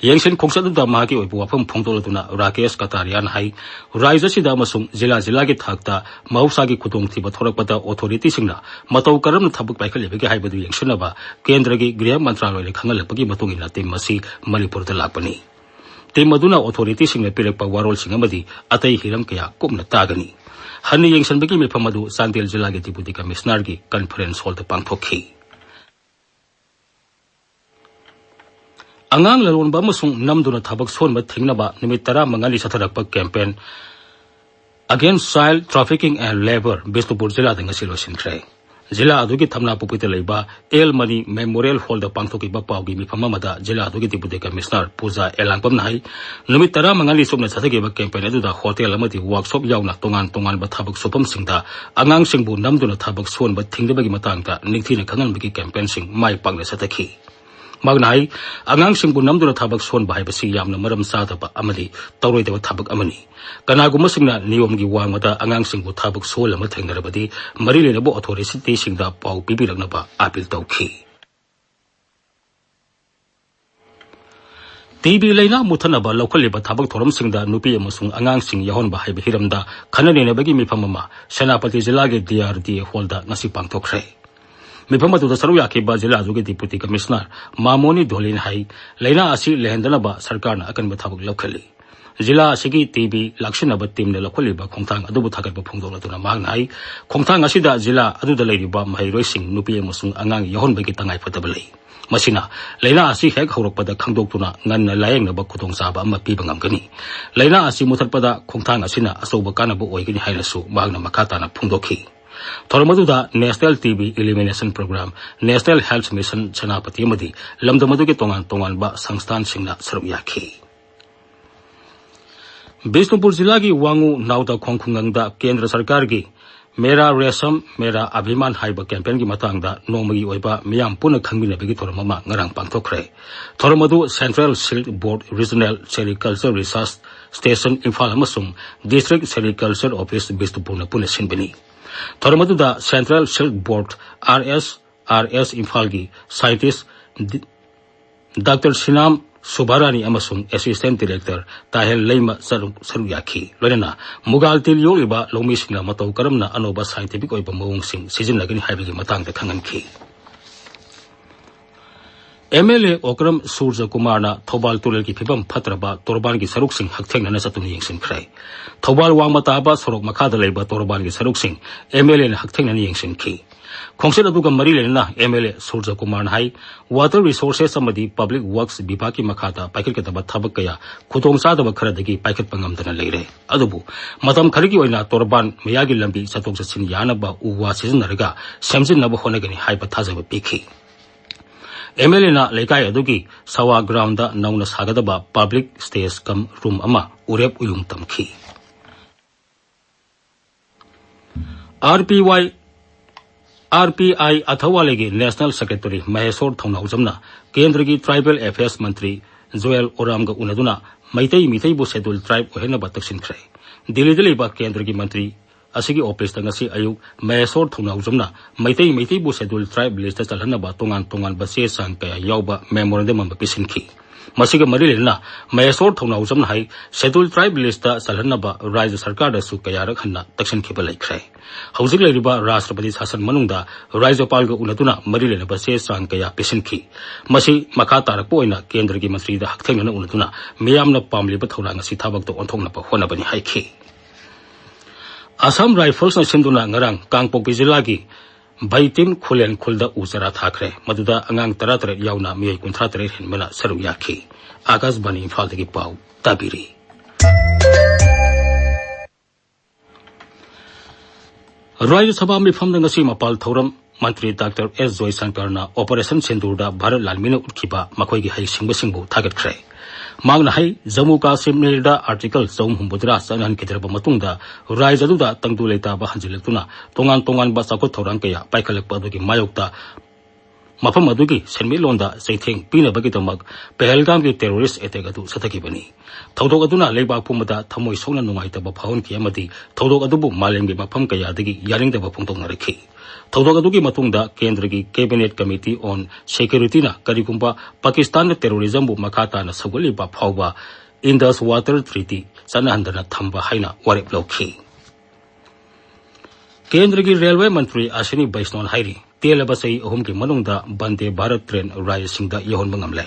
ꯌꯦꯡꯁꯤꯟ ꯈꯣꯡꯆꯠ ꯑꯗꯨꯗ ꯃꯍꯥꯛꯀꯤ ꯑꯣꯏꯕ ꯋꯥꯐꯝ ꯐꯣꯡꯗꯣꯛꯂꯗꯨꯅ ꯔꯥꯀꯦꯁ ꯀꯇꯥꯔꯤꯌꯥꯅ ꯍꯥꯏ, ꯔꯥꯖ꯭ꯌ ꯑꯁꯤꯗ ꯑꯃꯁꯨꯡ ꯖꯤꯂꯥ ꯖꯤꯂꯥꯒꯤ ꯊꯥꯛꯇ ꯃꯍꯧꯁꯥꯒꯤ ꯈꯨꯗꯣꯡꯊꯤꯕ ꯊꯣꯛꯂꯛꯄꯗ ꯑꯣꯊꯣꯔꯤꯇꯤꯁꯤꯡꯅ ꯃꯇꯧ ꯀꯔꯝꯅ ꯊꯕꯛ ꯄꯥꯏꯈꯠꯂꯤꯕꯒꯦ ꯍꯥꯏꯕꯗꯨ ꯌꯦꯡꯁꯤꯟꯅꯕ ꯀꯦꯟꯗ꯭ꯔꯒꯤ ꯒ꯭ꯔꯤꯍ ꯃꯟꯇ꯭ꯔꯥꯂꯣꯏꯅ ꯈꯪꯍꯜꯂꯛꯄꯒꯤ ꯃꯇꯨꯡ ꯏꯟꯅ ꯇꯤꯝ ꯑꯁꯤ ꯃꯅꯤꯄꯨꯔꯗ ꯂꯥꯛꯄꯅꯤ꯫ ꯇꯤꯝ ꯑꯗꯨꯅ ꯑꯣꯊꯣꯔꯤꯇꯤꯁꯤꯡꯅ ꯄꯤꯔꯛꯄ ꯋꯥꯔꯣꯜꯁꯤꯡ ꯑꯃꯗꯤ ꯑꯇꯩ ꯍꯤꯔꯝ ꯀꯌꯥ ꯀꯨꯞꯅ ꯇꯥꯒꯅꯤ꯫ ꯍꯟꯅ ꯌꯦꯡꯁꯤꯟꯕꯒꯤ ꯃꯤꯐꯝ ꯑꯗꯨ ꯆꯥꯟꯗꯦꯜ ꯖꯤꯂꯥꯒꯤ ꯗꯤꯄꯨꯇꯤ ꯀꯃꯤꯁꯅꯔꯒꯤ ꯀꯟꯐꯔꯦꯟꯁ ꯍꯣꯜꯗ ꯄꯥꯡꯊꯣꯛꯈꯤ꯫ ꯑꯉꯥꯡ ꯂꯂꯣꯟꯕ ꯑꯃꯁꯨꯡ ꯅꯝꯗꯨꯅ ꯊꯕꯛ ꯁꯨꯍꯟꯕ ꯊꯤꯡꯅꯕ ꯅꯨꯃꯤꯠ ꯇꯔꯥꯃꯉꯥꯅꯤ ꯆꯠꯊꯔꯛꯄ campaign Against Child Trafficking and Labour Bishnupur ꯖꯤꯂꯥꯗ ꯉꯁꯤ ꯂꯣꯏꯁꯤꯟꯈ꯭ꯔꯦ꯫ ꯖꯤꯂꯥ ꯑꯗꯨꯒꯤ ꯊꯝꯅꯥꯄꯣꯛꯄꯤꯗ ꯂꯩꯕ ꯑꯦꯜ ꯃꯅꯤ ꯃꯦꯃꯣꯔꯤꯌꯦꯜ ꯍꯣꯜꯗ ꯄꯥꯡꯊꯣꯛꯈꯤꯕ ꯄꯥꯎꯒꯤ ꯃꯤꯐꯝ ꯑꯃꯗ ꯖꯤꯂꯥ ꯑꯗꯨꯒꯤ ꯗꯤꯄꯨꯇꯤ ꯀꯃꯤꯁꯅꯔ ꯄꯨꯖꯥ ꯑꯦꯂꯥꯡꯕꯝꯅ ꯍꯥꯏ, ꯅꯨꯃꯤꯠ ꯇꯔꯥꯃꯉꯥꯅꯤ ꯆꯨꯞꯅ ꯆꯠꯊꯈꯤꯕ campaign ꯑꯗꯨꯗ ꯍꯣꯇꯦꯜ ꯑꯃꯗꯤ ꯋꯥꯔꯛꯁꯣꯞ ꯌꯥꯎꯅ ꯇꯣꯉꯥꯟ ꯇꯣꯉꯥꯟꯕ ꯊꯕꯛ ꯁꯨꯐꯝꯁꯤꯡꯗ ꯑꯉꯥꯡꯁꯤꯡꯕꯨ ꯅꯝꯗꯨꯅ ꯊꯕꯛ ꯁꯨꯍꯟꯕ ꯊꯤꯡꯅꯕꯒꯤ ꯃꯇꯥꯡꯗ ꯅꯤꯡꯊꯤꯅ ꯈꯪꯍꯟꯕꯒꯤ campaignꯁꯤꯡ ꯃꯥꯏ ꯄꯥꯛꯅ ꯆꯠꯊꯈꯤ꯫ ꯃꯍꯥꯛꯅ ꯍꯥꯏ, ꯑꯉꯥꯡꯁꯤꯡꯕꯨ ꯅꯝꯗꯨꯅ ꯊꯕꯛ ꯁꯨꯍꯟꯕ ꯍꯥꯏꯕꯁꯤ ꯌꯥꯝꯅ ꯃꯔꯝ ꯆꯥꯗꯕ ꯑꯃꯗꯤ ꯇꯧꯔꯣꯏꯗꯕ ꯊꯕꯛ ꯑꯃꯅꯤ꯫ ꯀꯅꯥꯒꯨꯝꯕꯁꯤꯡꯅ ꯅꯤꯌꯣꯝꯒꯤ ꯋꯥꯡꯃꯗ ꯑꯉꯥꯡꯁꯤꯡꯕꯨ ꯊꯕꯛ ꯁꯨꯍꯜꯂꯝꯕ ꯊꯦꯡꯅꯔꯕꯗꯤ ꯃꯔꯤ ꯂꯩꯅꯕ ꯑꯣꯊꯣꯔꯤꯇꯤꯁꯤꯡꯗ ꯄꯥꯎ ꯄꯤꯕꯤꯔꯛꯅꯕ ꯑꯥꯄꯤꯜ ꯇꯧꯈꯤ꯫ ꯇꯤ ꯕꯤ ꯂꯥꯏꯅꯥ ꯃꯨꯠꯊꯠꯅꯕ ꯂꯧꯈꯠꯂꯤꯕ ꯊꯕꯛ ꯊꯧꯔꯝꯁꯤꯡꯗ ꯅꯨꯄꯤ ꯑꯃꯁꯨꯡ ꯑꯉꯥꯡꯁꯤꯡ ꯌꯥꯎꯍꯟꯕ ꯍꯥꯏꯕ ꯍꯤꯔꯝꯗ ꯈꯟꯅ ꯅꯩꯅꯕꯒꯤ ꯃꯤꯐꯝ ꯑꯃ ꯁꯦꯅꯥꯄꯇꯤ ꯖꯤꯂꯥꯒꯤ ꯗꯤ ꯑꯥꯔ ꯗꯤ ꯑꯦ ꯍꯣꯜꯗ ꯉꯁꯤ ꯄꯥꯡꯊꯣꯛꯈ꯭ꯔꯦ꯫ ꯃꯤꯐꯝ ꯑꯗꯨꯗ ꯁꯔꯨꯛ ꯌꯥꯈꯤꯕ ꯖꯤꯂꯥ ꯑꯗꯨꯒꯤ ꯗꯤꯄꯨꯇꯤ ꯀꯃꯤꯁꯅꯔ ꯃꯥꯃꯣꯅꯤ ꯙꯣꯂꯤꯅ ꯍꯥꯏ, ꯂꯥꯏꯅꯥ ꯑꯁꯤ ꯂꯩꯍꯟꯗꯅꯕ ꯁꯔꯀꯥꯔꯅ ꯑꯀꯟꯕ ꯊꯕꯛ ꯂꯧꯈꯠꯂꯤ꯫ ꯖꯤꯂꯥ ꯑꯁꯤꯒꯤ ꯇꯤ ꯕꯤ ꯂꯥꯛꯁꯤꯟꯅꯕ ꯇꯤꯝꯅ ꯂꯧꯈꯠꯂꯤꯕ ꯈꯣꯡꯊꯥꯡ ꯑꯗꯨꯕꯨ ꯊꯥꯒꯠꯄ ꯐꯣꯡꯗꯣꯛꯂꯗꯨꯅ ꯃꯍꯥꯛꯅ ꯍꯥꯏ, ꯈꯣꯡꯊꯥꯡ ꯑꯁꯤꯗ ꯖꯤꯂꯥ ꯑꯗꯨꯗ ꯂꯩꯔꯤꯕ ꯃꯍꯩꯔꯣꯏꯁꯤꯡ, ꯅꯨꯄꯤ ꯑꯃꯁꯨꯡ ꯑꯉꯥꯡ ꯌꯥꯎꯍꯟꯕꯒꯤ ꯇꯉꯥꯏꯐꯗꯕ ꯂꯩ꯫ ꯃꯁꯤꯅ ꯂꯥꯏꯅꯥ ꯑꯁꯤ ꯍꯦꯛ ꯍꯧꯔꯛꯄꯗ ꯈꯪꯗꯣꯛꯇꯨꯅ ꯉꯟꯅ ꯂꯥꯌꯦꯡꯅꯕ ꯈꯨꯗꯣꯡꯆꯥꯕ ꯑꯃ ꯄꯤꯕ ꯉꯝꯒꯅꯤ꯫ ꯂꯥꯏꯅꯥ ꯑꯁꯤ ꯃꯨꯊꯠꯄꯗ ꯈꯣꯡꯊꯥꯡ ꯑꯁꯤꯅ ꯑꯆꯧꯕ ꯀꯥꯟꯅꯕ ꯑꯣꯏꯒꯅꯤ ꯍꯥꯏꯅꯁꯨ ꯃꯍꯥꯛꯅ ꯃꯈꯥ ꯇꯥꯅ ꯐꯣꯡꯗꯣꯛꯈꯤ꯫ ꯊꯧꯔꯝ ꯑꯗꯨꯗ National T B Elimination Program, National Health Mission Senapati ꯑꯃꯗꯤ ꯂꯝꯗꯝ ꯑꯗꯨꯒꯤ ꯇꯣꯉꯥꯟ ꯇꯣꯉꯥꯟꯕ ꯁꯪꯁꯊꯥꯟꯁꯤꯡꯅ ꯁꯔꯨꯛ ꯌꯥꯈꯤ꯫ ꯕꯤꯁꯅꯨꯄꯨꯔ ꯖꯤꯂꯥꯒꯤ ꯋꯥꯉꯨ ꯅꯥꯎꯗ ꯈꯣꯡ ꯈꯨꯡꯒꯪꯗ ꯀꯦꯟꯗ꯭ꯔ ꯁꯔꯀꯥꯔꯒꯤ ꯃꯦꯔꯥ ꯔꯦꯁꯝ ꯃꯦꯔꯥ ꯑꯚꯤꯃꯥꯟ ꯍꯥꯏꯕ ꯀꯦꯝꯄꯦꯟꯒꯤ ꯃꯇꯥꯡꯗ ꯅꯣꯡꯃꯒꯤ ꯑꯣꯏꯕ ꯃꯤꯌꯥꯝ ꯄꯨꯟꯅ ꯈꯪꯃꯤꯟꯅꯕꯒꯤ ꯊꯧꯔꯝ ꯑꯃ ꯉꯔꯥꯡ ꯄꯥꯡꯊꯣꯛꯈ꯭ꯔꯦ꯫ ꯊꯧꯔꯝ ꯑꯗꯨ Central Silk Board Regional Sericulture Research Station Imphal ꯑꯃꯁꯨꯡ District Sericulture Office ꯕꯤꯁꯅꯨꯄꯨꯔꯅ ꯄꯨꯟꯅ ꯁꯤꯟꯕꯅꯤ꯫ ꯊꯧꯔꯝ ꯑꯗꯨꯗ Central Silk Board, R S R S ꯏꯝꯐꯥꯜꯒꯤ scientist ꯗꯤ-, ꯗꯥꯛꯇꯔ ꯁꯤꯅꯥꯝ ꯁꯨꯚꯥꯔꯥꯅꯤ ꯑꯃꯁꯨꯡ Assistant Director ꯇꯥꯍꯦꯜ ꯂꯩꯃ ꯁꯔꯨꯛ, ꯁꯔꯨꯛ ꯌꯥꯈꯤ꯫ ꯂꯣꯏꯅꯅ ꯃꯨꯒꯥꯜ ꯇꯤꯜ ꯌꯣꯛꯂꯤꯕ ꯂꯧꯃꯤꯁꯤꯡꯅ ꯃꯇꯧ ꯀꯔꯝꯅ ꯑꯅꯧꯕ scientific ꯑꯣꯏꯕ ꯃꯑꯣꯡꯁꯤꯡ ꯁꯤꯖꯤꯟꯅꯒꯅꯤ ꯍꯥꯏꯕꯒꯤ ꯃꯇꯥꯡꯗ ꯈꯪꯍꯟꯈꯤ꯫ ꯑꯦꯝ ꯑꯦꯜ ꯑꯦ ꯑꯣꯀ꯭ꯔꯝ ꯁꯨꯔꯖ ꯀꯨꯃꯥꯔꯅ ꯊꯧꯕꯥꯜ ꯇꯨꯔꯦꯜꯒꯤ ꯐꯤꯕꯝ ꯐꯠꯇ꯭ꯔꯕ ꯇꯣꯔꯕꯥꯟꯒꯤ ꯁꯔꯨꯛꯁꯤꯡ ꯍꯛꯊꯦꯡꯅꯅ ꯆꯠꯇꯨꯅ ꯌꯦꯡꯁꯤꯟꯈ꯭ꯔꯦ꯫ ꯊꯧꯕꯥꯜ ꯋꯥꯡꯃ ꯇꯥꯕ ꯁꯣꯔꯣꯛ ꯃꯈꯥꯗ ꯂꯩꯕ ꯇꯣꯔꯕꯥꯟꯒꯤ ꯁꯔꯨꯛꯁꯤꯡ ꯑꯦꯝ ꯑꯦꯜ ꯑꯦꯅ ꯍꯛꯊꯦꯡꯅꯅ ꯌꯦꯡꯁꯤꯟꯈꯤ꯫ ꯈꯣꯡꯆꯠ ꯑꯗꯨꯒ ꯃꯔꯤ ꯂꯩꯅꯅ ꯑꯦꯝ ꯑꯦꯜ ꯑꯦ ꯁꯨꯔꯖ ꯀꯨꯃꯥꯔꯅ ꯍꯥꯏ, Water Resources ꯑꯃꯗꯤ Public Works ꯕꯤꯚꯥꯒꯀꯤ ꯃꯈꯥꯗ ꯄꯥꯏꯈꯠꯀꯗꯕ ꯊꯕꯛ ꯀꯌꯥ ꯈꯨꯗꯣꯡꯆꯥꯗꯕ ꯈꯔꯗꯒꯤ ꯄꯥꯏꯈꯠꯄ ꯉꯝꯗꯅ ꯂꯩꯔꯦ꯫ ꯑꯗꯨꯕꯨ ꯃꯇꯝ ꯈꯔꯒꯤ ꯑꯣꯏꯅ ꯇꯣꯔꯕꯥꯟ ꯃꯌꯥꯒꯤ ꯂꯝꯕꯤ ꯆꯠꯊꯣꯛ ꯆꯠꯁꯤꯟ ꯌꯥꯅꯕ ꯎ ꯋꯥ ꯁꯤꯖꯤꯟꯅꯔꯒ ꯁꯦꯝꯖꯤꯟꯅꯕ ꯍꯣꯠꯅꯒꯅꯤ ꯍꯥꯏꯕ ꯊꯥꯖꯕ ꯄꯤꯈꯤ꯫ ꯑꯦꯝ ꯑꯦꯜ ꯑꯦꯅ ꯂꯩꯀꯥꯏ ꯑꯗꯨꯒꯤ ꯁꯋꯥ ꯒ꯭ꯔꯥꯎꯟꯗ ꯅꯧꯅ ꯁꯥꯒꯗꯕ public stage cum room ꯑꯃ ꯎꯔꯦꯞ ꯎꯌꯨꯡ ꯇꯝꯈꯤ꯫ R P Y, R P I ꯑꯊꯋꯥꯂꯦꯒꯤ National Secretary ꯃꯍꯦꯁꯣꯔ ꯊꯧꯅꯥꯎꯖꯝꯅ ꯀꯦꯟꯗ꯭ꯔꯒꯤ Tribal Affairs ꯃꯟꯇ꯭ꯔꯤ ꯖꯨꯑꯦꯜ ꯑꯣꯔꯥꯝꯒ ꯎꯅꯗꯨꯅ ꯃꯩꯇꯩ ꯃꯤꯇꯩꯕꯨ Scheduled Tribe ꯑꯣꯏꯍꯟꯅꯕ ꯇꯛꯁꯤꯟꯈ꯭ꯔꯦ꯫ ꯗꯤꯜꯂꯤꯗ ꯂꯩꯕ ꯀꯦꯟꯗ꯭ꯔꯒꯤ ꯃꯟꯇ꯭ꯔꯤ ꯑꯁꯤꯒꯤ ꯑꯣꯐꯤꯁꯇ ꯉꯁꯤ ꯑꯌꯨꯛ ꯃꯍꯦꯁꯣꯔ ꯊꯧꯅꯥꯎꯖꯝꯅ ꯃꯩꯇꯩ ꯃꯩꯇꯩꯕꯨ Scheduled Tribe listꯇ ꯆꯜꯍꯟꯅꯕ ꯇꯣꯉꯥꯟ ꯇꯣꯉꯥꯟꯕ ꯆꯦ ꯆꯥꯡ ꯀꯌꯥ ꯌꯥꯎꯕ memorandum ꯑꯃ ꯄꯤꯁꯤꯟꯈꯤ꯫ ꯃꯁꯤꯒ ꯃꯔꯤ ꯂꯩꯅꯅ ꯃꯍꯦꯁꯣꯔ ꯊꯧꯅꯥꯎꯖꯝꯅ ꯍꯥꯏ, ꯁꯦꯗꯨꯜ ꯇ꯭ꯔꯥꯏꯕ ꯂꯤꯁꯇ ꯆꯜꯍꯟꯅꯕ ꯔꯥꯖ꯭ꯌ ꯁꯔꯀꯥꯔꯗꯁꯨ ꯀꯌꯥꯔꯛ ꯍꯟꯅ ꯇꯛꯁꯤꯟꯈꯤꯕ ꯂꯩꯈ꯭ꯔꯦ꯫ ꯍꯧꯖꯤꯛ ꯂꯩꯔꯤꯕ ꯔꯥꯁꯇ꯭ꯔꯄꯇꯤ ꯁꯥꯁꯟ ꯃꯅꯨꯡꯗ ꯔꯥꯖ꯭ꯌꯄꯥꯜꯒ ꯎꯅꯗꯨꯅ ꯃꯔꯤ ꯂꯩꯅꯕ ꯆꯦ ꯆꯥꯡ ꯀꯌꯥ ꯄꯤꯁꯤꯟꯈꯤ꯫ ꯃꯁꯤ ꯃꯈꯥ ꯇꯥꯔꯛꯄ ꯑꯣꯏꯅ ꯀꯦꯟꯗ꯭ꯔꯒꯤ ꯃꯟꯇ꯭ꯔꯤꯗ ꯍꯛꯊꯦꯡꯅꯅ ꯎꯅꯗꯨꯅ ꯃꯤꯌꯥꯝꯅ ꯄꯥꯝꯂꯤꯕ ꯊꯧꯔꯥꯡ ꯑꯁꯤ ꯊꯕꯛꯇ ꯑꯣꯟꯊꯣꯛꯅꯕ ꯍꯣꯠꯅꯕꯅꯤ ꯍꯥꯏꯈꯤ꯫ ꯑꯁꯥꯝ ꯔꯥꯏꯐꯜꯁꯅ ꯁꯤꯟꯗꯨꯅ ꯉꯔꯥꯡ ꯀꯥꯡꯄꯣꯛꯄꯤ ꯖꯤꯂꯥꯒꯤ ꯕꯩꯇꯤꯝ ꯈꯨꯂꯦꯟ ꯈꯨꯜꯗ ꯎ ꯆꯥꯔꯥ ꯊꯥꯈ꯭ꯔꯦ꯫ ꯃꯗꯨꯗ ꯑꯉꯥꯡ ꯇꯔꯥꯇꯔꯦꯠ ꯌꯥꯎꯅ ꯃꯤꯑꯣꯏ ꯀꯨꯟꯊ꯭ꯔꯥ ꯇꯔꯦꯠ ꯍꯦꯟꯕꯅ ꯁꯔꯨꯛ ꯌꯥꯈꯤ꯫ ꯑꯥꯀꯥꯁꯕꯥꯅꯤ ꯏꯝꯐꯥꯜꯗꯒꯤ ꯄꯥꯎ ꯇꯥꯕꯤꯔꯤ꯫ ꯔꯥꯖ꯭ꯌ ꯁꯚꯥ ꯃꯤꯐꯝꯗ ꯉꯁꯤ ꯃꯄꯥꯜ ꯊꯧꯔꯝ ꯃꯟꯇ꯭ꯔꯤ ꯗꯥꯛꯇꯔ ꯑꯦꯁ ꯖꯣꯏꯁꯪꯀꯔꯅ ꯑꯣꯄꯔꯦꯁꯟ ꯁꯤꯟꯗꯨꯔꯗ ꯚꯥꯔꯠ ꯂꯥꯟꯃꯤꯅ ꯎꯠꯈꯤꯕ ꯃꯈꯣꯏꯒꯤ ꯍꯩꯁꯤꯡꯕꯁꯤꯡꯕꯨ ꯊꯥꯒꯠꯈ꯭ꯔꯦ꯫ ꯃꯍꯥꯛꯅ ꯍꯥꯏ, ꯖꯝꯃꯨ ꯀꯥꯁꯃꯤꯔꯗ ꯑꯥꯔꯇꯤꯀꯜ ꯆꯍꯨꯝ ꯍꯨꯝꯐꯨꯇꯔꯥ ꯆꯠꯅꯍꯟꯈꯤꯗ꯭ꯔꯕ ꯃꯇꯨꯡꯗ ꯔꯥꯖ꯭ꯌ ꯑꯗꯨꯗ ꯇꯪꯗꯨ ꯂꯩꯇꯥꯕ ꯍꯟꯖꯤꯜꯂꯛꯇꯨꯅ ꯇꯣꯉꯥꯟ ꯇꯣꯉꯥꯟꯕ ꯆꯥꯎꯈꯠ ꯊꯧꯔꯥꯡ ꯀꯌꯥ ꯄꯥꯏꯈꯠꯂꯛꯄ ꯑꯗꯨꯒꯤ ꯃꯥꯌꯣꯛꯇ ꯃꯐꯝ ꯑꯗꯨꯒꯤ ꯁꯦꯟꯃꯤꯠꯂꯣꯟꯗ ꯆꯩꯊꯦꯡ ꯄꯤꯅꯕꯒꯤꯗꯃꯛ ꯄꯍꯜꯒꯥꯝꯒꯤ ꯇꯦꯔꯣꯔꯤꯁ ꯑꯦꯇꯦꯛ ꯑꯗꯨ ꯆꯠꯊꯈꯤꯕꯅꯤ꯫ ꯊꯧꯗꯣꯛ ꯑꯗꯨꯅ ꯂꯩꯕꯥꯛ ꯄꯨꯝꯕꯗ ꯊꯃꯣꯏ ꯁꯣꯛꯅ ꯅꯨꯡꯉꯥꯏꯇꯕ ꯐꯥꯎꯍꯟꯈꯤ ꯑꯃꯗꯤ ꯊꯧꯗꯣꯛ ꯑꯗꯨꯕꯨ ꯃꯥꯂꯦꯝꯒꯤ ꯃꯐꯝ ꯀꯌꯥꯗꯒꯤ ꯌꯥꯅꯤꯡꯗꯕ ꯐꯣꯡꯗꯣꯛꯅꯔꯛꯈꯤ꯫ ꯊꯧꯗꯣꯛ ꯑꯗꯨꯒꯤ ꯃꯇꯨꯡꯗ ꯀꯦꯟꯗ꯭ꯔꯒꯤ Cabinet Committee on Security ꯅ ꯀꯔꯤꯒꯨꯝꯕ ꯄꯥꯀꯤꯁꯇꯥꯟꯅ ꯇꯦꯔꯣꯔꯤꯖꯝꯕꯨ ꯃꯈꯥ ꯇꯥꯅ ꯁꯧꯒꯠꯂꯤꯕ ꯐꯥꯎꯕ Indus Water Treaty ꯆꯠꯅꯍꯟꯗꯅ ꯊꯝꯕ ꯍꯥꯏꯅ ꯋꯥꯔꯦꯞ ꯂꯧꯈꯤ꯫ ꯀꯦꯟꯗ꯭ꯔꯒꯤ ꯔꯦꯜꯋꯦ ꯃꯟꯇ꯭ꯔꯤ ꯑꯁ꯭ꯋꯤꯅꯤ ꯕꯩꯁꯅꯣꯟ ꯍꯥꯏꯔꯤ, ꯇꯦꯜꯂꯕ ꯆꯍꯤ ꯑꯍꯨꯝꯒꯤ ꯃꯅꯨꯡꯗ ꯕꯟꯗꯦ ꯚꯥꯔꯠ ꯇ꯭ꯔꯦꯟ ꯔꯥꯖ꯭ꯌꯁꯤꯡꯗ ꯌꯧꯍꯟꯕ ꯉꯝꯂꯦ꯫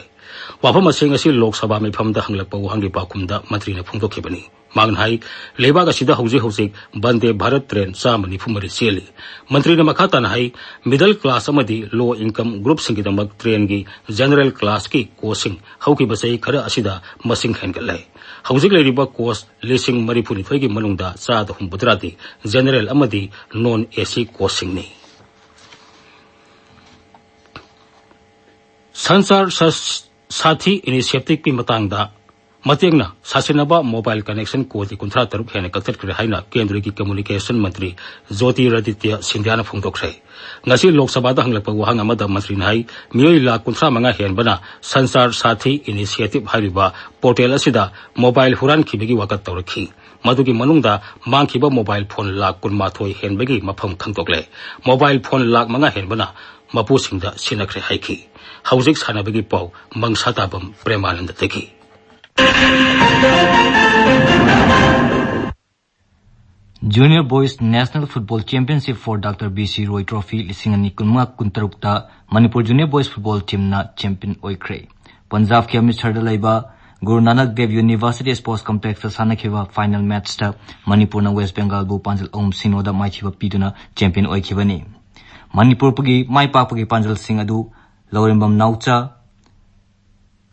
ꯋꯥꯐꯝ ꯑꯁꯤ ꯉꯁꯤ ꯂꯣꯛ ꯁꯚꯥ ꯃꯤꯐꯝꯗ ꯍꯪꯂꯛꯄ ꯋꯥꯍꯪꯒꯤ ꯄꯥꯎꯈꯨꯝꯗ ꯃꯟꯇ꯭ꯔꯤꯅ ꯐꯣꯡꯗꯣꯛꯈꯤꯕꯅꯤ꯫ ꯃꯍꯥꯛꯅ ꯍꯥꯏ, ꯂꯩꯕꯥꯛ ꯑꯁꯤꯗ ꯍꯧꯖꯤꯛ ꯍꯧꯖꯤꯛ ꯕꯟꯗꯦ ꯚꯥꯔꯠ ꯇ꯭ꯔꯦꯟ ꯆꯥꯝꯃ ꯅꯤꯐꯨ ꯃꯔꯤ ꯆꯦꯜꯂꯤ꯫ ꯃꯟꯇ꯭ꯔꯤꯅ ꯃꯈꯥ ꯇꯥꯅ ꯍꯥꯏ, ꯃꯤꯗꯜ ꯀ꯭ꯂꯥꯁ ꯑꯃꯗꯤ ꯂꯣ ꯏꯟꯀꯝ ꯒ꯭ꯔꯨꯞꯁꯤꯡꯒꯤꯗꯃꯛ ꯇ꯭ꯔꯦꯟꯒꯤ ꯖꯦꯅꯔꯦꯜ ꯀ꯭ꯂꯥꯁꯀꯤ ꯀꯣꯆꯁꯤꯡ ꯍꯧꯈꯤꯕ ꯆꯍꯤ ꯈꯔ ꯑꯁꯤꯗ ꯃꯁꯤꯡ ꯍꯦꯟꯒꯠꯂꯦ꯫ ꯍꯧꯖꯤꯛ ꯂꯩꯔꯤꯕ ꯀꯣꯆ ꯂꯤꯁꯤꯡ ꯃꯔꯤꯐꯨꯅꯤꯊꯣꯏꯒꯤ ꯃꯅꯨꯡꯗ ꯆꯥꯗ ꯍꯨꯝꯐꯨꯇꯔꯥꯗꯤ ꯖꯦꯅꯔꯦꯜ ꯑꯃꯗꯤ ꯅꯣꯟ ꯑꯦ ꯁꯤ ꯀꯣꯆꯁꯤꯡꯅꯤ꯫ ꯁꯟꯆꯥꯔ ꯁ-, ꯁꯥꯊꯤ ꯏꯅꯤꯁꯤꯌꯦꯇꯤꯚꯀꯤ ꯃꯇꯥꯡꯗ ꯃꯇꯦꯡꯅ ꯁꯥꯁꯤꯟꯅꯕ ꯃꯣꯕꯥꯏꯜ ꯀꯅꯦꯛꯁꯟ ꯀꯣꯇꯤ ꯀꯨꯟꯊ꯭ꯔꯥ ꯇꯔꯨꯛ ꯍꯦꯟꯅ ꯀꯛꯊꯠꯈ꯭ꯔꯦ ꯍꯥꯏꯅ ꯀꯦꯟꯗ꯭ꯔꯒꯤ ꯀꯝꯃ꯭ꯌꯨꯅꯤꯀꯦꯁꯟ ꯃꯟꯇ꯭ꯔꯤ ꯖꯣꯇꯤꯔꯥꯗꯤꯇ꯭ꯌ ꯁꯤꯟꯙ꯭ꯌꯥꯅ ꯐꯣꯡꯗꯣꯛꯈ꯭ꯔꯦ꯫ ꯉꯁꯤ ꯂꯣꯛ ꯁꯚꯥꯗ ꯍꯪꯂꯛꯄ ꯋꯥꯍꯪ ꯑꯃꯗ ꯃꯟꯇ꯭ꯔꯤꯅ ꯍꯥꯏ, ꯃꯤꯑꯣꯏ ꯂꯥꯈ ꯀꯨꯟꯊ꯭ꯔꯥ ꯃꯉꯥ ꯍꯦꯟꯕꯅ ꯁꯟꯆꯥꯔ ꯁꯥꯊꯤ ꯏꯅꯤꯁꯤꯌꯦꯇꯤꯚ ꯍꯥꯏꯔꯤꯕ ꯄꯣꯔꯇꯦꯜ ꯑꯁꯤꯗ ꯃꯣꯕꯥꯏꯜ ꯍꯨꯔꯥꯟꯈꯤꯕꯒꯤ ꯋꯥꯀꯠ ꯇꯧꯔꯛꯈꯤ꯫ ꯃꯗꯨꯒꯤ ꯃꯅꯨꯡꯗ ꯃꯥꯡꯈꯤꯕ ꯃꯣꯕꯥꯏꯜ ꯐꯣꯟ ꯂꯥꯈ ꯀꯨꯟꯃꯥꯊꯣꯏ ꯍꯦꯟꯕꯒꯤ ꯃꯐꯝ ꯈꯪꯗꯣꯛꯂꯦ꯫ ꯃꯣꯕꯥꯏꯜ ꯐꯣꯟ ꯂꯥꯈ ꯃꯉꯥ ꯍꯦꯟꯕꯅ ꯃꯄꯨꯁꯤꯡꯗ ꯁꯤꯟꯅꯈ꯭ꯔꯦ ꯍꯥꯏꯈꯤ꯫ ꯍꯧꯖꯤꯛ ꯁꯥꯟꯅꯕꯒꯤ ꯄꯥꯎ ꯃꯪꯁꯥ ꯇꯥꯕꯝ ꯄ꯭ꯔꯦꯃꯥꯅꯟꯗꯗꯒꯤ꯫ Junior Boys National Football Championship for Doctor B C Roy Trophy ꯂꯤꯁꯤꯡ ꯑꯅꯤ ꯀꯨꯟꯃꯉꯥ ꯀꯨꯟꯇꯔꯨꯛꯇ Manipur Junior Boys Football Teamꯅ champion ꯑꯣꯏꯈ꯭ꯔꯦ꯫ ꯄꯟꯖꯥꯕꯀꯤ ꯑꯃ꯭ꯔꯤꯠꯁꯔꯗ ꯂꯩꯕ ꯒꯨꯔꯨ ꯅꯥꯅꯛ ꯗꯦꯕ University Sports Complexꯇ ꯁꯥꯟꯅꯈꯤꯕ final matchꯇ ꯃꯅꯤꯄꯨꯔꯅ West Bengalꯕꯨ ꯄꯥꯟꯖꯜ ꯑꯍꯨꯝ ꯁꯤꯅꯣꯗ ꯃꯥꯏꯊꯤꯕ ꯄꯤꯗꯨꯅ champion ꯑꯣꯏꯈꯤꯕꯅꯤ꯫ ꯃꯅꯤꯄꯨꯔꯒꯤ ꯃꯥꯏ ꯄꯥꯛꯄꯒꯤ ꯄꯥꯟꯖꯜꯁꯤꯡ ꯑꯗꯨ ꯂꯧꯔꯦꯝꯕꯝ ꯅꯥꯎꯆꯥ,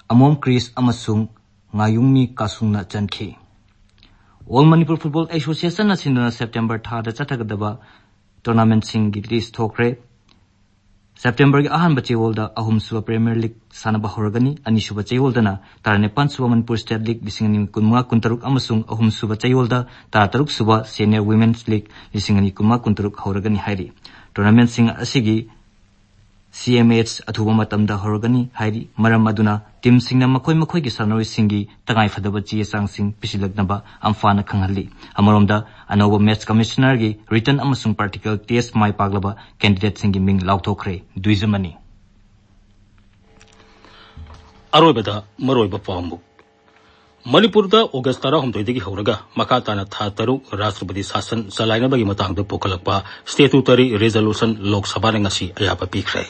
ꯑꯃꯣꯝ ꯀ꯭ꯔꯤꯁ ꯑꯃꯁꯨꯡ ꯉꯥꯌꯨꯡꯃꯤ ꯀꯥꯁꯨꯡꯅ ꯆꯟꯈꯤ꯫ All Manipur Football Associationꯅ ꯁꯤꯟꯗꯨꯅ September ꯊꯥꯗ ꯆꯠꯊꯒꯗꯕ tournamentꯁꯤꯡꯒꯤ list ꯊꯣꯛꯈ꯭ꯔꯦ꯫ Septemberꯒꯤ ꯑꯍꯥꯟꯕ ꯆꯌꯣꯜꯗ ꯑꯍꯨꯝꯁꯨꯕ Premier League ꯁꯥꯟꯅꯕ ꯍꯧꯔꯒꯅꯤ, ꯑꯅꯤꯁꯨꯕ ꯆꯌꯣꯜꯗꯅ ꯇꯔꯥꯅꯤꯄꯥꯟꯁꯨꯕ Manipur State League ꯂꯤꯁꯤꯡ ꯑꯅꯤ ꯀꯨꯟꯃꯉꯥ ꯀꯨꯟꯇꯔꯨꯛ ꯑꯃꯁꯨꯡ ꯑꯍꯨꯝꯁꯨꯕ ꯆꯌꯣꯜꯗ ꯇꯔꯥꯇꯔꯨꯛꯁꯨꯕ Senior Women's League ꯂꯤꯁꯤꯡ ꯑꯅꯤ ꯀꯨꯟꯃꯉꯥ ꯀꯨꯟꯇꯔꯨꯛ ꯍꯧꯔꯒꯅꯤ ꯍꯥꯏꯔꯤ꯫ Tournamentꯁꯤꯡ ꯑꯁꯤꯒꯤ C M H ꯑꯊꯨꯕ ꯃꯇꯝꯗ ꯍꯧꯔꯒꯅꯤ ꯍꯥꯏꯔꯤ꯫ ꯃꯔꯝ ꯑꯗꯨꯅ teamꯁꯤꯡꯅ ꯃꯈꯣꯏ ꯃꯈꯣꯏꯒꯤ ꯁꯥꯟꯅꯔꯣꯏꯁꯤꯡꯒꯤ ꯇꯉꯥꯏ ꯐꯗꯕ ꯆꯦ ꯆꯥꯡꯁꯤꯡ ꯄꯤꯁꯤꯜꯂꯛꯅꯕ ꯑꯝꯐꯥꯅ ꯈꯪꯍꯜꯂꯤ꯫ ꯑꯃꯔꯣꯝꯗ, ꯑꯅꯧꯕ match commissionerꯒꯤ written ꯑꯃꯁꯨꯡ practical test ꯃꯥꯏ ꯄꯥꯛꯂꯕ candidateꯁꯤꯡꯒꯤ ꯃꯤꯡ ꯂꯥꯎꯊꯣꯛꯈ꯭ꯔꯦ꯫ ꯗꯨꯏꯖꯃꯅꯤ꯫ ꯑꯔꯣꯏꯕꯗ ꯃꯔꯨꯑꯣꯏꯕ ꯄꯥꯎ ꯑꯃꯨꯛ꯫ ꯃꯅꯤꯄꯨꯔꯗ August ꯇꯔꯥꯍꯨꯝꯗꯣꯏꯗꯒꯤ ꯍꯧꯔꯒ ꯃꯈꯥ ꯇꯥꯅ ꯊꯥ ꯇꯔꯨꯛ ꯔꯥꯁꯇ꯭ꯔꯄꯇꯤ ꯁꯥꯁꯟ ꯆꯂꯥꯏꯅꯕꯒꯤ ꯃꯇꯥꯡꯗ ꯄꯨꯈꯠꯂꯛꯄ statutory resolution ꯂꯣꯛ ꯁꯚꯥꯅ ꯉꯁꯤ ꯑꯌꯥꯕ ꯄꯤꯈ꯭ꯔꯦ꯫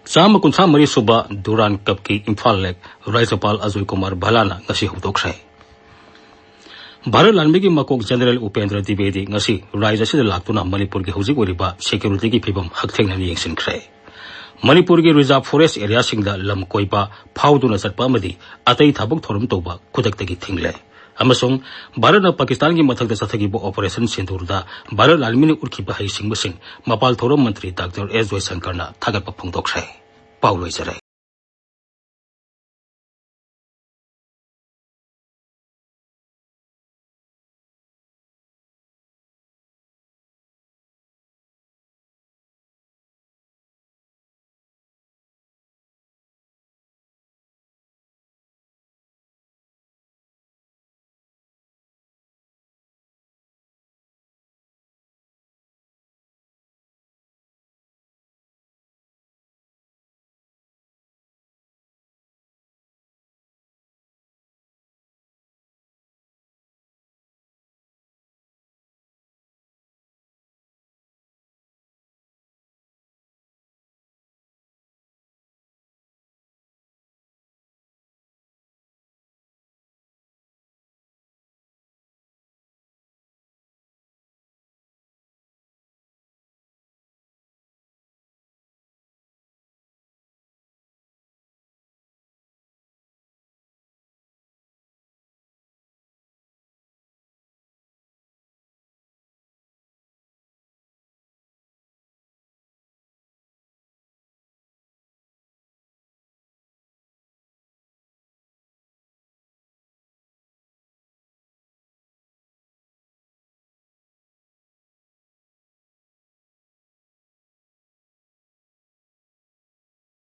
ꯆꯥꯝꯃ ꯀꯨꯟꯊ꯭ꯔꯥ ꯃꯔꯤ ꯁꯨꯕ Durand Cupꯀꯤ ꯏꯝꯐꯥꯜ ꯂꯦꯛ ꯔꯥꯖ꯭ꯌꯄꯥꯜ ꯑꯖꯣꯏ ꯀꯨꯃꯥꯔ ꯚꯜꯂꯥꯅ ꯉꯁꯤ ꯍꯧꯗꯣꯛꯈ꯭ꯔꯦ꯫ ꯚꯥꯔꯠ ꯂꯥꯟꯃꯤꯒꯤ ꯃꯀꯣꯛ General ꯎꯄꯦꯟꯗ꯭ꯔ ꯗꯤꯕꯦꯗꯤ ꯉꯁꯤ ꯔꯥꯖ꯭ꯌ ꯑꯁꯤꯗ ꯂꯥꯛꯇꯨꯅ ꯃꯅꯤꯄꯨꯔꯒꯤ ꯍꯧꯖꯤꯛ ꯑꯣꯏꯔꯤꯕ securityꯒꯤ ꯐꯤꯕꯝ ꯍꯛꯊꯦꯡꯅꯅ ꯌꯦꯡꯁꯤꯟꯈ꯭ꯔꯦ꯫ ꯃꯅꯤꯄꯨꯔꯒꯤ reserve forest areaꯁꯤꯡꯗ ꯂꯝ ꯀꯣꯏꯕ, ꯐꯥꯎꯗꯨꯅ ꯆꯠꯄ ꯑꯃꯗꯤ ꯑꯇꯩ ꯊꯕꯛ ꯊꯧꯔꯝ ꯇꯧꯕ ꯈꯨꯗꯛꯇꯒꯤ ꯊꯤꯡꯂꯦ꯫ ꯑꯃꯁꯨꯡ ꯚꯥꯔꯠꯅ ꯄꯥꯀꯤꯁꯇꯥꯟꯒꯤ ꯃꯊꯛꯇ ꯆꯠꯊꯈꯤꯕ Operation ꯁꯤꯟꯗꯨꯔꯗ ꯚꯥꯔꯠ ꯂꯥꯟꯃꯤꯅ ꯎꯠꯈꯤꯕ ꯍꯩꯁꯤꯡꯕꯁꯤꯡ ꯃꯄꯥꯜ ꯊꯧꯔꯝ ꯃꯟꯇ꯭ꯔꯤ ꯗꯥꯛꯇꯔ ꯑꯦꯁ ꯖꯣꯏꯁꯪꯀꯔꯅ ꯊꯥꯒꯠꯄ ꯐꯣꯡꯗꯣꯛꯈ꯭ꯔꯦ꯫ ꯄꯥꯎ ꯂꯣꯏꯖꯔꯦ꯫